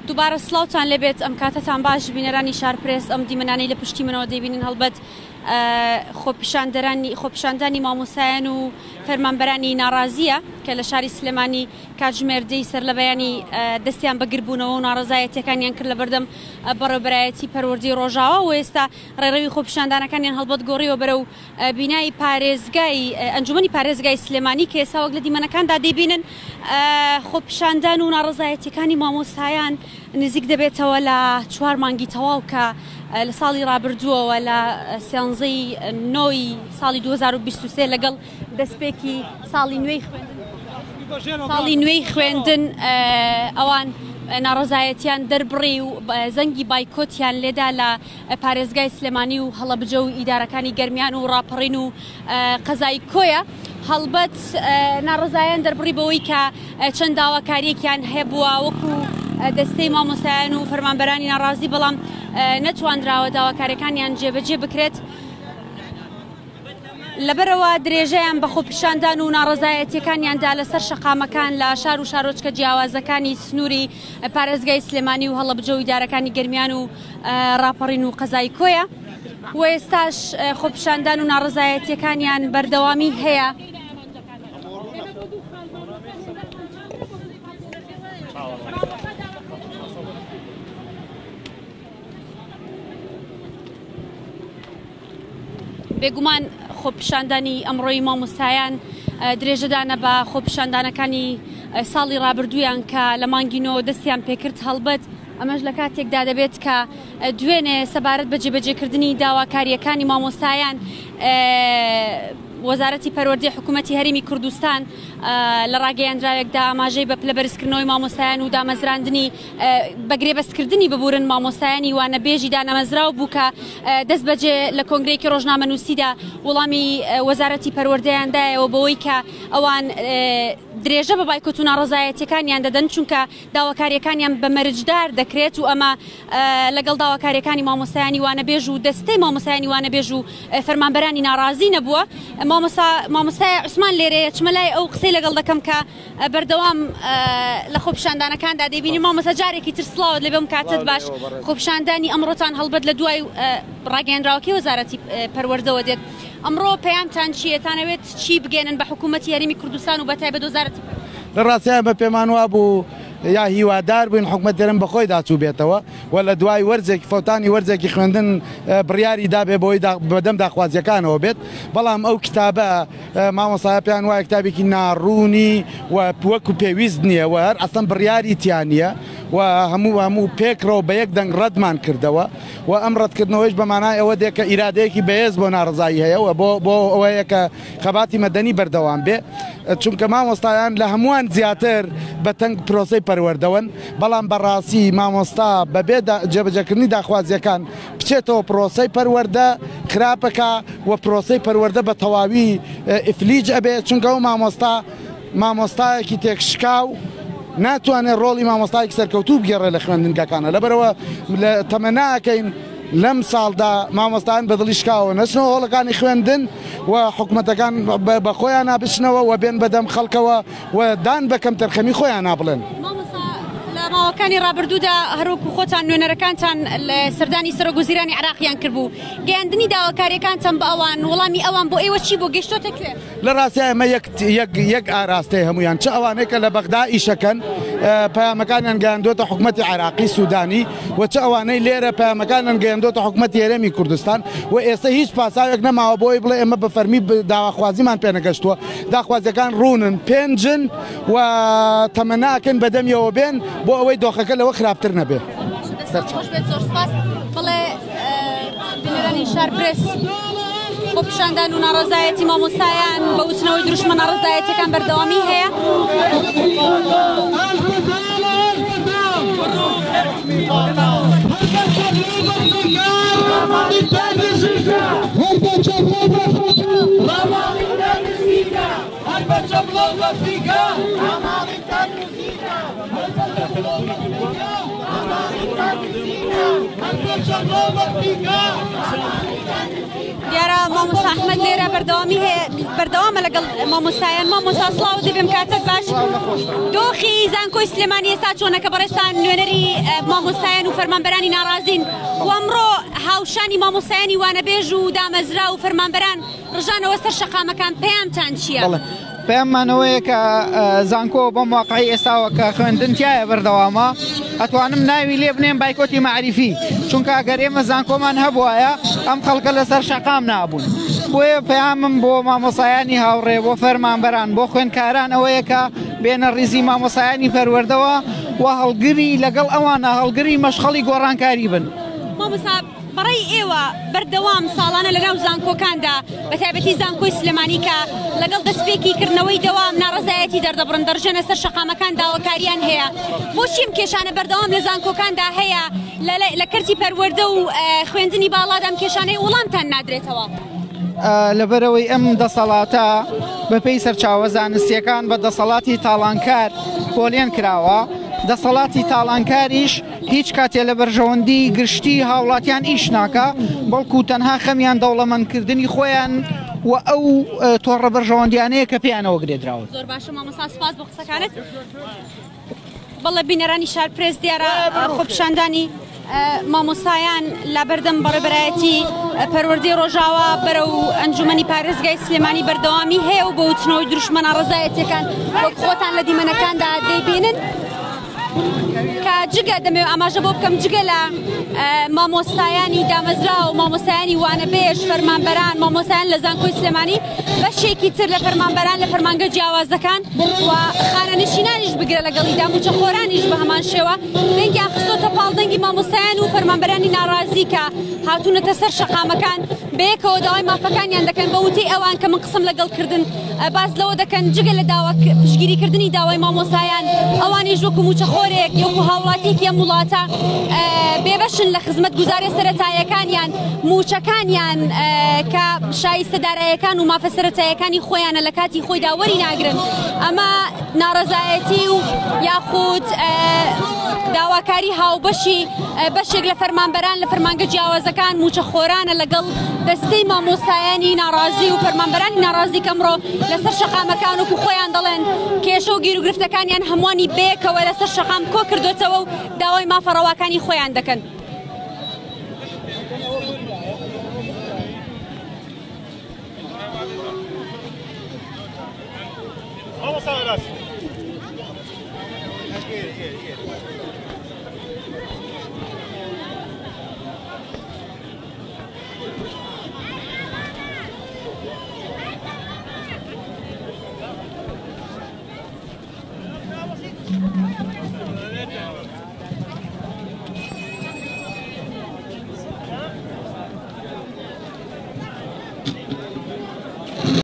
دووبارە سڵاوتان لێبێت ئەم کاتەتان باش بینەرانی شارپرێس ئەم دیمەنانەی لە پشتی منەوە دەیبینن هەڵبەت خۆپیشاندەرانی خۆپیشاندانی مامۆستایان و فەرمانبەرانی ناڕازییە کە لە شاری سلێمانی کاتژمێر دەی سەرلەبەیانی دەستیان بە گربوونەوە و ناڕەزایەتیەکانیان کرد لە بەردەم بەڕێوەبەرایەتی پەروەردەی ڕۆژاوا و ئێستا ڕێڕەوی خۆپیشاندانەکانیان هەڵبەت گۆڕیوە بەرەو بینای پارێزگای ئەنجومەنی پارێزگای سلێمانی کە ئێستا وەک لە دیمەنەکاندا دەیبینن خۆپیشاندان و ناڕەزایەتیەکانی مامۆستایان نزیک دەبێتەوە لە چوار مانگی تەواو کە لە ساڵی ڕابردووەوە لە سیانزەی نۆی ساڵی 2023 لەگەڵ دەستپێکی ساڵی نوێی خوێندن ساڵی نوێی خوێندن ئەوان ناڕەزایەتیان دەربڕی و زەنگی بایکۆتیان لێدا لە پارێزگای سلێمانی و هەڵەبجە و ئیدارەکانی گەرمیان و ڕاپەڕین و قەزای کۆیە. هەڵبەت ناڕەزایان دەربڕی بەوەی کە چەند داواکارییەکیان هەبووە وەکو دەستەی مامۆستایان و فەرمانبەرانی ناڕازی، بەڵام نەتواندراوە داواکاریەکانیان جێبەجێ بکرێت. لەبەرئەوە درێژەیان بە خۆپیشاندان و ناڕەزایەتیەکانیان دا لەسەر شەقامەکان لە شار و شارۆچکە جیاوازەکانی سنووری پارێزگای سلێمانی و هەڵەبجە و ئیدارەکانی گەرمیان و ڕاپەڕین و قەزای کۆیە و ئێستاش خۆپیشاندان و ناڕەزایەتیەکانیان بەردەوامی هەیە. بێگومان خۆپیشاندانی ئەمڕۆی مامۆستایان درێژەدانە بە خۆپیشاندانەکانی ساڵی ڕابردوویان کە لە مانگی نۆ دەستیان پێکرد هەڵبەت ئەمەش لە کاتێکدا دەبێت کە دوێنێ سەبارەت بە جێبەجێکردنی داواکارییەکانی مامۆستایان وەزارەتی پەروەردەی حکوومەتی هەرێمی کوردستان لە ڕاگەیەندراوێکدا ئاماژەی بە پلەبەرزکردنەوەی مامۆستایان و دامەزراندنی بە گرێبەستکردنی ببورن مامۆستایانی وانەبێژی دانەمەزراو بوو کە دەست بەجێ لە کۆنگرەیەکی ڕۆژنامەنووسیدا وەڵامی وەزارەتی پەروەردەیان دایەوە بەوەی کە ئەوان درێژە بە بایکۆت و ناڕەزایەتیەکانیان دەدەن چونکە داواکاریەکانیان بە مەرجدار دەکرێت و ئەمە لەگەڵ داواکاریەکانی مامۆستایانی وانەبێژ و دەستەی مامۆستایانی وانەبێژ و فەرمانبەرانی ناڕازی نەبووە. مامۆستا مامۆستای عوسمان لێرەیە چمە لای ئەو قسەی لەگەڵ دەکەم کە بەردەوام لە خۆپیشاندانەکاندا دەیبینین. مامۆستا جارێکی تر سڵاوت لێ بێم کاتت باش. خۆپیشاندانی ئەمڕۆتان هەڵبەت لە دوای ڕاگەیەنراوەکەی وەزارەتی پەروەردەوە دێت. ئەمڕۆ پەیامتان چییە؟ تانەوێت چی بگەێنن بە حکوومەتی هەرێمی کوردستان و بە تایبەت وەزارەتی پەروەردە؟ لە ڕاستیا ئێمە پێمان وابوو یا هیوادار بووین حکومەت هەرێم بەخۆیدا چووبێتەوە و لە دوای وەرزێک فەوتانی وەرزێکی خوێندن بڕیاری دابێ بۆی بەدەم داخوازیەکانەوە بێت، بەڵام ئەو کتابە مامۆستایە پێیان وایە کتابێکی ناڕوونی و وەکو پێویست نییە و هەر ئەسڵەن بڕیاری تیا نییە و هەموو هەموو پێکڕەوە بە یەک دەنگ ڕەتمان کردەوە و ئەم ڕەتکردنەوەیش بە مانای ئەوە دێ کە ئیرادەیەکی بەهێز بۆ ناڕەزایی هەیە و بۆ بۆ ئەوەیە کە خەباتی مەدەنی بەردەوام بێ چونکە مامۆستایان لە هەمووان زیاتر بە تەنگ پرۆسەی پەروەردەوەن بەڵام بەڕاستی مامۆستا بەبێ جێبەجێکردنی داخوازییەکان بچێتەوە پرۆسەی پەروەردە خراپەکا و پرۆسەی پەروەردە بە تەواوی ئیفلیج ئەبێ چونکە ئەو مامۆستا مامۆستایەکی تێکشکاو ناتوانێت ڕۆڵی مامۆستایەکی سەرکەوتوو بگێڕێ لە خوێندنگەکانە لەبەرەوە تەمەناکەین لەم ساڵدا مامۆستایان بە دڵی شکاوە نەچنەوە هۆڵەکانی خوێندن و حکومەتەکان بە خۆیانا بچنەوە و بێن بەدەم خەڵکەوە و دان بە کەمتەرخەمی خۆیانا بڵێن. مامۆستا لە ماوەکانی ڕابردوودا هەروەکو خۆتان نوێنەرەکانتان سەردانی سەرۆک وەزیرانی عێراقیان کردبوو، گەیاندنی داواکارییەکانتان بە ئەوان، وەڵامی ئەوان بۆ ئێوە چی بوو، گەیشتۆتە کوێ؟ لە ڕاستیا ئێمە یەک یەک یەک ئاراستەی هەموویان چ ئەوانەی کە لە بەغدا ئیشەکەن پەیامەکانیان گەیاندۆتە حکومەتی عێراقی سودانی و چ ئەوانەی لێرە پەیامەکانیان گەیاندۆتە حکومەتی هەرێمی کوردستان و ئێستا هیچ پاساوێک نەماوە بۆی بڵێ ئێمە بە فەرمی داواخوازیمان پێنەگەشتووە داخوازیەکان ڕوونن پێنجن و تەمەناکەن بەدەمیەوە بێن بۆ ئەوەی دۆخەکە لەوە خراپتر نەبێ. خۆش بێت زۆر سپاس. بەڵێ بینەرانی شار پرێس خۆپیشاندان و ناڕەزایەتی مامۆستایان بە وتنەوەی دروشمە ناڕەزایەتیەکان بەردەوامی هەیە. دیارە مامۆستا ئەحمەد لێرە بەردەوامی هەیە بەردەوامە لەگەڵ مامۆستایان. مامۆستا سڵاو دەبێم، کاتت باش. دۆخی زانکۆی سلێمانی ئێستا چۆنە کە بەڕێزتان نوێنەری مامۆستایان و فەرمانبەرانی ناڕازین و ئەمڕۆ هاوشانی مامۆستایانی وانەبێژ و دامەزرا و فەرمانبەران ڕژانەوە سەر شەقامەکان، پەیامتان چییە؟ پەیاممانەوەیە کە زانکۆ بەم واقعی ئێستاوە کە خوێندن تایە بەردەوامە، ئەتوانم ناوی لێ بنێم بایکۆتی مەعریفی، چونکە ئەگەر ئێمە زانکۆمان هەبوایە ئەم خەڵکە لەسەر شەقام نابوون. بۆیە پەیامم بۆ مامۆسایانی هاوڕێ، بۆ فەرمانبەران، بۆ خوێندکاران ئەوەیە کە بێنە ڕیزی مامۆسایانی پەروەردەوە و هەڵگری لەگەڵ ئەوانە هەڵگری مەشخەڵی گۆڕانکاری بن. مامۆستا، بەڕێی ئێوە بەردەوام ساڵانە لەناو زانکۆکاندا بە تایبەتی زانکۆی سلێمانی کە لەگەڵ دەستپێکی کردنەوەی دەوام ناڕەزایەتی دەردەبڕن، دەڕژێنە سەر شەقامەکان، داواکاریان هەیە، بۆچی ئەم کێشانە بەردەوام لە زانکۆکاندا هەیە؟ لە کەرتی پەروەردە و خوێندنی باڵادا ئەم کێشانەی وەڵامتان نادرێتەوە؟ لەبەرەوەی ئەم دەسەڵاتە بەپێی سەرچاوە زانستیەکان بە دەسەڵاتی تاڵانکار پۆلێن کراوە، دەسەڵاتی تاڵانکاریش هیچ کاتێ لە بەرژەوەندی گشتی هاوڵاتیان ئیش ناکا، بەڵکو تەنها خەمیان دەوڵەمەندکردنی خۆیان و ئەو تۆڕە بەرژەوەندیانەیە کە پێیانەوە گرێدراون. زۆر باشە مامۆستا، سپاس بۆ قسەکانت. بەڵێ بینەرانی شار پرێس، دیارە خۆپیشاندانی مامۆستایان لە بەردەم بەڕێبەرایەتی پەروەردەی ڕۆژاوا بەرەو ئەنجومەنی پارێزگای سلێمانی بەردەوامی هەیە و بۆ وتنەوەی دروشمە ناڕەزایەتیەکان وەک خۆتان لە دیمەنەکاندا دەیبینن کە جگە دەمەوێت ئاماژە بۆ بکەم، جگە لە مامۆستایانی دامەزرا و مامۆستایانی وانەبێژ، فەرمانبەران، مامۆستایان لە زانکۆی سلێمانی، بەشێکی تر لە فەرمانبەران لە فەرمانگە جیاوازەکان و خانەنشینانیش بگرە لەگەڵیدا موچەخۆرانیش بە هەمان شێوە دەنگیان خستۆتە پاڵ دەنگی مامۆستایان و فەرمانبەرانی ناڕازی کە هاتوونەتە سەر شەقامەکان، بەیەکەوە داوای مافەکانیان دەکەن. بە وتەی ئەوان کە من قسەم لەگەڵ کردن، باس لەوە دەکەن جگە لە داوا پشتگیریکردنی داوای مامۆستایان، ئەوانیش وەکو موچەخۆرێک، وەکو هاوڵاتیەکی ئەم وڵاتە بێبەشن لە خزمەتگوزاریە سەرەتاییەکانیان، موچەکانیان کە شایستە دارایەکان و مافە سەرەتاییەکانی خۆیانە لە کاتی خۆیدا وەری ناگرن. ئەمە ناڕەزایەتی و یاخود داواکاری هاوبەشی بەشێک لە فەرمانبەران لە فەرمانگە جیاوازەکان موچەخۆرانە لەگەڵ دەستەی مامۆستایانی ناڕازی و فەرمانبەرانی ناڕازی کە ئەمڕۆ لەسەر شەقامەکان وەکو خۆیان دەڵێن کێشە و گیروگرفتەکانیان هەمووانی بەیەکەوە لەسەر شەقام کۆ کردوێتەوە و داوای مافە ڕەواکانی خۆیان دەکەن.